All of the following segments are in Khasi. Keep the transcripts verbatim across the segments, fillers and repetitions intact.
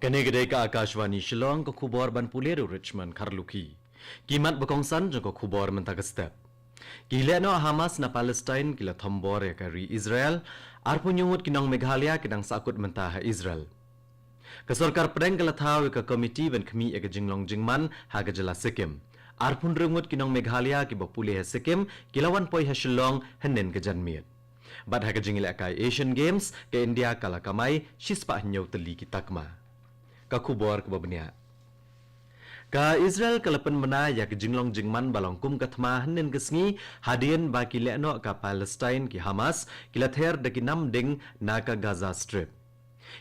Kane ka dei ka Akashvani Shillong, ka khubor ban pule da u Richmond Kharlukhi. Ki mat ba kongsan jong ka khubor mynta ka step. Ki lehnoh Hamas na Palestine ki la thombor ïa ka ri Israel, arphew hynñiew ngut ki nong Meghalaya ki dang sahkut mynta ha Israel. Ka sorkar pdeng ka la thaw ïa ka komiti ban khmih ïa ka jinglong jingman ha ka jylla Sikkim. Arphew hynriew ngut ki nong Meghalaya kiba pule ha Sikkim ki la wan poi ha Shillong hynnin ka janmiet. Bad ha ka jingïalehkai Asian Games, ka India ka la kamai shispah hynñiew tylli ki takma. Ka khubor kaba bniah. Ka Israel ka la pynbna ïa ka jinglong jingman ba long kum ka thma hynnin ka sngi, hadien ba ki lehnoh ka Palestine ki Hamas ki la ther da ki nam ding na ka Gaza Strip.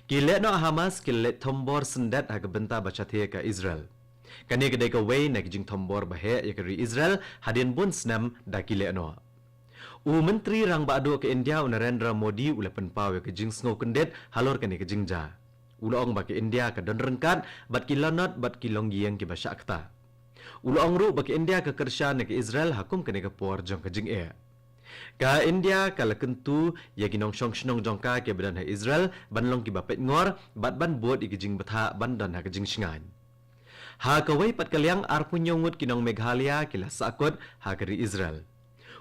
Ki lehnoh Hamas ki la leit thombor syndet ha ka bynta ba shathie ka Israel. Kane ka dei kawei na ki jingthombor ba heh ïa ka ri Israel hadien bun snem da ki lehnoh. U Myntri Rangbah Duh ka India u Narendra Modi u la pynpaw ïa ka jingsngew kyndit halor kane ka jingjia. U la ong ba ka India ka don ryngkat bad ki lanot bad ki longïing kiba shah ktah. U la ong ruh ba ka India ka kyrshan ïa ka Israel ha kum kane ka por jong ka jingeh. Ka India ka la kyntu ïa ki nongshong shnong jong ka kiba don ha Israel ban long kiba peitngor bad ban bud ïa ki jingbthah ban don ha ka jingshngaiñ. Ha kawei pat ka liang, arphew hynñiew ngut ki nong Meghalaya ki la sahkut ha ka ri Israel.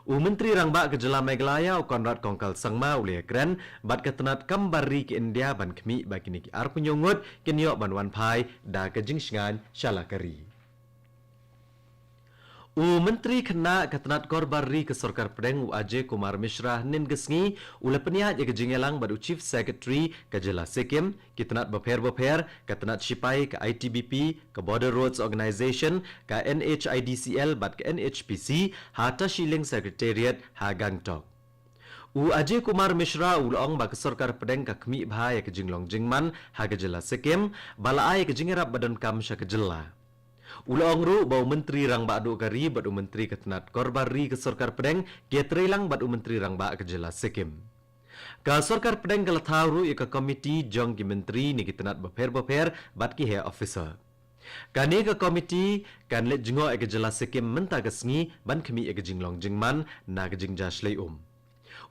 U Myntri Rangbah ka jylla Meghalaya u Conrad Kongkal Sangma u la ïakren bad ka tnat kam bar ri ka India ban khmih ba kine ki arphew hynñiew ngut kin ïoh ban wan phai da ka jingshngaiñ sha la ka ri. U Myntri Khynnah ka tnat kor bar ri ka sorkar pdeng u Ajay Kumar Mishra hynnin ka sngi u la pynïaid ïa ka jingïalang bad u Chief Secretary ka jylla Sikkim, ki tnat bapher bapher, ka tnat shipai ka I T B P, ka Border Roads Organisation, ka N H I D C L bad ka N H P C ha Tashiling Secretariat ha Gangtok. U Ajay Kumar Mishra u la ong ba ka sorkar pdeng ka khmih bha ïa ka jinglong jingman ha ka jylla Sikkim, ba la ai ïa ka jingïarap ba donkam sha ka jylla. U la ong ruh ba u Myntri Rangbah Duh ka ri bad u Myntri ka tnat kor bar ri ka sorkar pdeng ki ïatreilang bad u Myntri Rangbah ka jylla Sikkim. Ka sorkar pdeng ka la thaw ruh ïa ka komiti jong ki myntri ne ki tnat bapher bapher bad ki heh officer. Kane ka komiti kan leit jngoh ïa ka jylla Sikkim mynta ka sngi ban khmih ïa ka jinglong jingman na ka jingjia shlei um.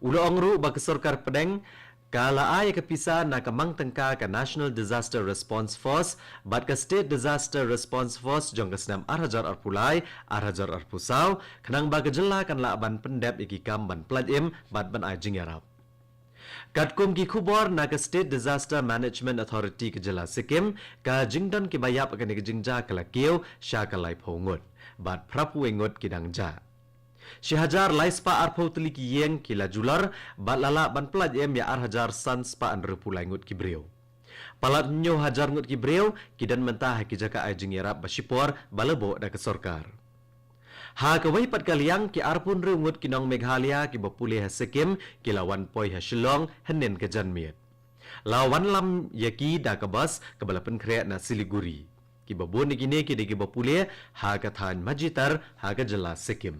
U la ong ruh ba ka sorkar pdeng ka la ai ïa ka pisa na ka mang tyngka ka National Disaster Response Force bad ka State Disaster Response Force jong ka snem ar hajar arphew lai, ar hajar arphew saw, khnang ba ka jylla kan lah ban pyndep ïa ki kam ban pyllait im bad ban ai jingïarap. Katkum ki khubor na ka State Disaster Management Authority ka jylla Sikkim, ka jingdon kiba ïap ha kane ka jingjia ka la kiew sha ka laiphew ngut bad phraphew wei ngut ki dang jah. Shi hajar lai spah arphew tylli ki ïing ki la julor bad la lah ban pyllait im ïa ar hajar san spah hynriewphew lai ngut ki briew. Palat hynñiew hajar ngut ki briew ki don mynta ha ki jaka ai jingïarap ba shipor ba la buh da ka sorkar. Ha kawei pat ka liang, ki arphew hynriew ngut ki nong Meghalaya kiba pule ha Sikkim ki la wan poi ha Shillong hynnin ka janmiet. La wanlam ïa ki da ka bus kaba la pynkhreh na Siliguri. Kiba bun na kine ki dei kiba pule ha ka thaiñ Majhitar ha ka jylla Sikkim.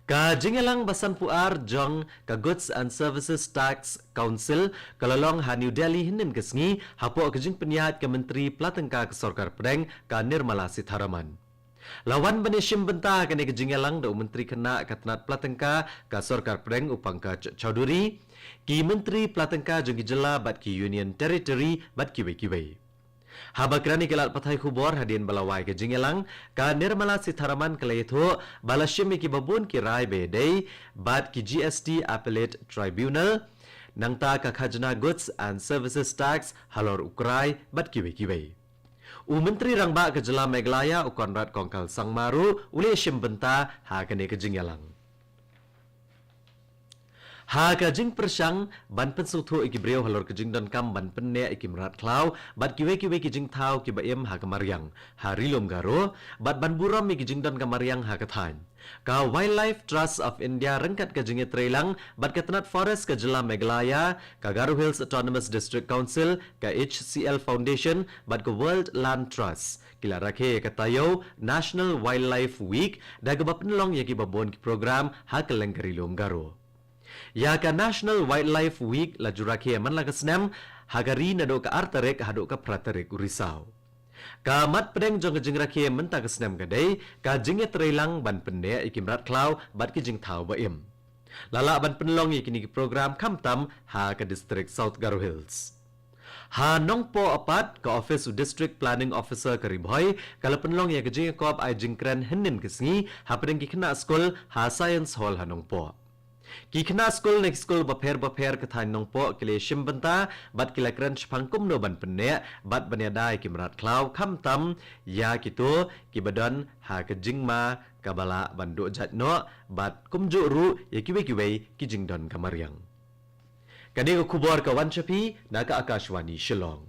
Ka jingïalang ba sanphew ar jong ka Goods and Services Tax Council ka la long ha New Delhi hynnin ka sngi hapoh ka jingpynïaid ka Myntri Pla Tyngka ka sorkar pdeng ka Nirmala Sitharaman. La wan ban ïashim bynta ha kane ka jingïalang da u Myntri Khynnah ka tnat pla tyngka ka sorkar pdeng u Pankaj Chaudhary, ki Myntri Pla Tyngka jong ki jylla bad ki Union Territory bad kiwei kiwei. Haba kren ïa ki lad pathai khubor hadien ba la wai ka jingïalang, ka Nirmala Sitharaman ka la ïathuh ba la shim ïa kiba bun ki rai ba ïadei bad ki G S T Appellate Tribunal, nangta ka khajna Goods and Services Tax halor u krai bad kiwei kiwei. U Myntri Rangbah ka jylla Meghalaya u Conrad Kongkal Sangma ruh u la ïashim bynta ha kane ka jingïalang. Ha ka jingpyrshang ban pynsngewthuh ïa ki briew halor ka jingdonkam ban pynneh ïa ki mrad khlaw bad kiwei kiwei ki jingthaw kiba im ha ka mariang ha Ri Lum Garo bad ban burom ïa ki jingdon ka mariang ha ka thaiñ, ka Wildlife Trust of India ryngkat ka jingïatreilang bad ka tnat Forest ka jylla Meghalaya, ka Garo Hills Autonomous District Council, ka H C L Foundation bad ka World Land Trust ki la rakhe ïa ka taïew National Wildlife Week da kaba pynlong ïa kiba bun ki program ha kylleng ka Ri Lum Garo. Ïa ka National Wildlife Week la ju rakhe man la ka snem ha ka ri naduh ka ar tarik haduh ka phra tarik u Risaw. Ka mat pdeng jong ka jingrakhe mynta ka snem ka dei ka jingïatreilang ban pynneh ïa ki mrad khlaw bad ki jingthaw ba im. La lah ban pynlong ïa kine ki program khamtam ha ka district South Garo Hills. Ha Nongpoh pat, ka office u District Planning Officer ka Ri Bhoi ka la pynlong ïa ka jingïakop ai jingkren hynnin ka sngi hapdeng ki khynnah skul ha Science Hall ha Nongpoh. Ki khynnah skul na ki skul bapher bapher ka thaiñ Nongpoh ki la shim bynta bad ki la kren shaphang kumno ban pynneh bad ban ïada ïa ki mrad khlaw, khamtam ïa kito kiba don ha ka jingma kaba lah ban duh jait noh bad kumjuh ruh ïa kiwei kiwei ki jingdon ka mariang. Kane ka khubor ka wan sha phi na ka Akashvani Shillong.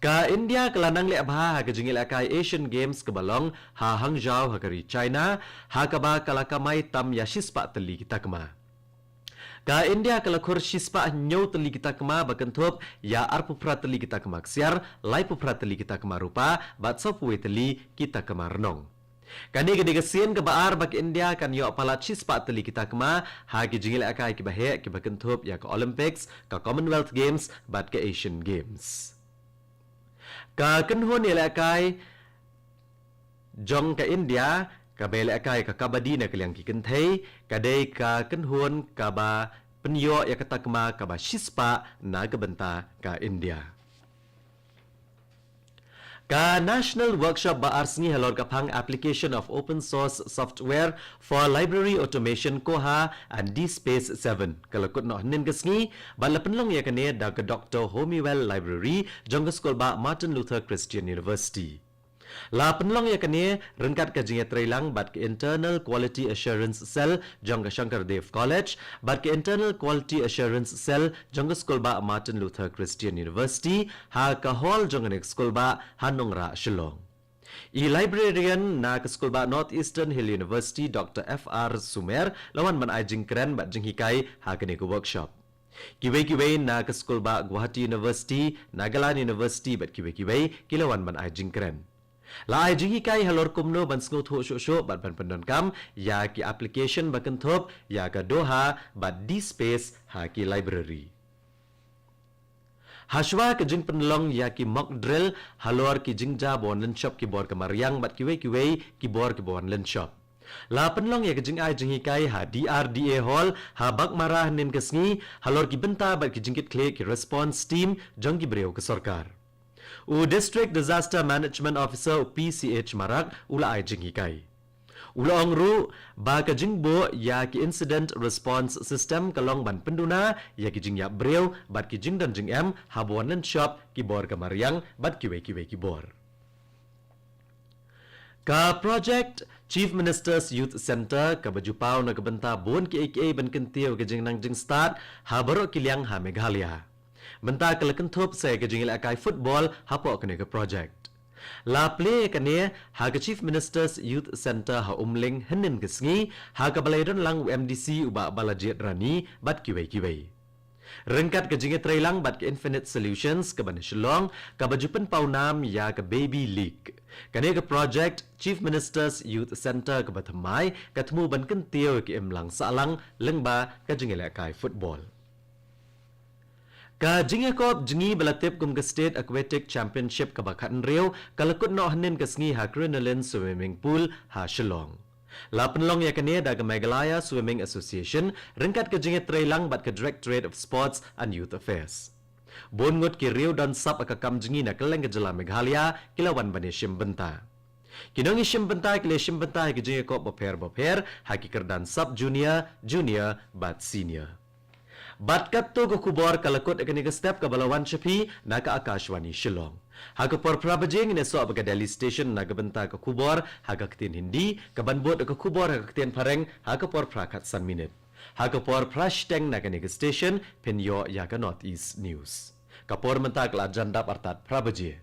Ka India ka la nang leh bha ha ka jingïalehkai Asian Games kaba long ha Hangzhou ha ka ri China, ha kaba ka la kamai tam ïa shispah tylli ki takma. Ka India ka la khur shispah hynñiew tylli ki takma ba kynthup ïa arphew phra tylli ki takma ksiar, laiphew phra tylli ki takma rupa bad sawphew wei tylli ki takma rnong. Kane ka dei ka sien kaba ar ba ka India kan ïoh palat shispah tylli ki takma ha ki jingïalehkai kiba heh kiba kynthup ïa ka Olympics, ka Commonwealth Games bad ka Asian Games. Ka kynhun ïalehkai jong ka India kaba ïalehkai ka kabaddi na ka liang ki kynthei ka dei ka kynhun kaba pynïoh ïa ka takma kaba shispah na ka bynta ka India. Ka National Workshop ba ar sngi halor ka phang Application of Open Source Software for Library Automation, Koha and DSpace seven ka la kut noh hynnin ka sngi bad la pynlong ïa kane da ka Doctor Homiwell Library jong ka skulbah Martin Luther Christian University. La pynlong ïa kane ryngkat ka jingïatreilang bad ka Internal Quality Assurance Cell jong ka Shankardev College bad ka Internal Quality Assurance Cell jong ka skulbah Martin Luther Christian University ha ka hall jong kane ka skulbah ha Nongrah, Shillong. I librarian na ka skulbah North Eastern Hill University, Doctor F R Sumer, la wan ban ai jingkren bad jinghikai ha kane ka workshop. Kiwei kiwei na ka skulbah Guwahati University, Nagaland University bad kiwei kiwei ki la wan ban ai jingkren. La ai jinghikai halor kumno ban sngewthuh shuh shuh bad ban pyndonkam ïa ki application ba kynthup ïa ka Koha bad DSpace ha ki library. Hashwa ka jingpynlong ïa ki mock drill halor ki jingjia ba wan lynshop ki bor ka mariang bad kiwei kiwei ki bor kiba wan lynshop. La pynlong ïa ka jingai jinghikai ha D R D A Hall ha Baghmara hynnin ka sngi halor ki bynta bad ki jingkitkhlieh ki response team jong ki briew ka sorkar. U District Disaster Management Officer, u P C H Marak, u la ai jinghikai. U la ong ruh ba ka jingbuh ïa ki incident response system ka long ban pynduna ïa ki jingïap briew bad ki jingdon jingem haba wan lynshop ki bor ka mariang bad kiwei kiwei ki bor. Ka project Chief Minister's Youth Centre kaba ju paw na ka bynta bun kiei kiei ban kyntiew ka jingnang jingstad ha baroh ki liang ha Meghalaya. Mynta ka la kynthup sa ïa ka jingïalehkai football hapoh kane ka project. La plie ïa kane ha ka Chief Minister's Youth Centre ha Umling hynnin ka sngi ha kaba la ïadon lang u M D C u Bah Balajied Rani bad kiwei kiwei. Ryngkat ka jingïatreilang bad ka Infinite Solutions kaba na Shillong kaba ju pynpaw nam ïa ka Baby League. Kane ka project Chief Minister's Youth Centre kaba thymmai ka thmu ban kyntiew ïa ka imlang sahlang lyngba ka jingïalehkai football. Ka jingïakop jngi ba la tip kum ka State Aquatic Championship kaba khathynriew ka la kut noh hynnin ka sngi ha Crinoline Swimming Pool ha Shillong. La pynlong ïa kane da ka Meghalaya Swimming Association ryngkat ka jingïatreilang bad ka Directorate of Sports and Youth Affairs. Bun ngut ki riew don sap ha ka kam jngi na kylleng ka jylla Meghalaya ki la wan ban ïashim bynta. Ki nongïashim bynta ki la ïashim bynta ha ki jingïakop bapher bapher ha ki kyrdan sub junior, junior bad senior. Bad katto ka khubor ka la kut ha kane ka step kaba la wan sha phi na ka Akashvani Shillong. Ha ka por phra baje ngin ïasoh bad ka Delhi Station na ka bynta ka khubor ha ka ktien Hindi, kaban bud ka khubor ha ka ktien Phareng ha ka por phra khatsan minit. Ha ka por phra shiteng na kane ka station phin ïoh ïa ka North East News. Ka por mynta ka la jan dap artat phra baje.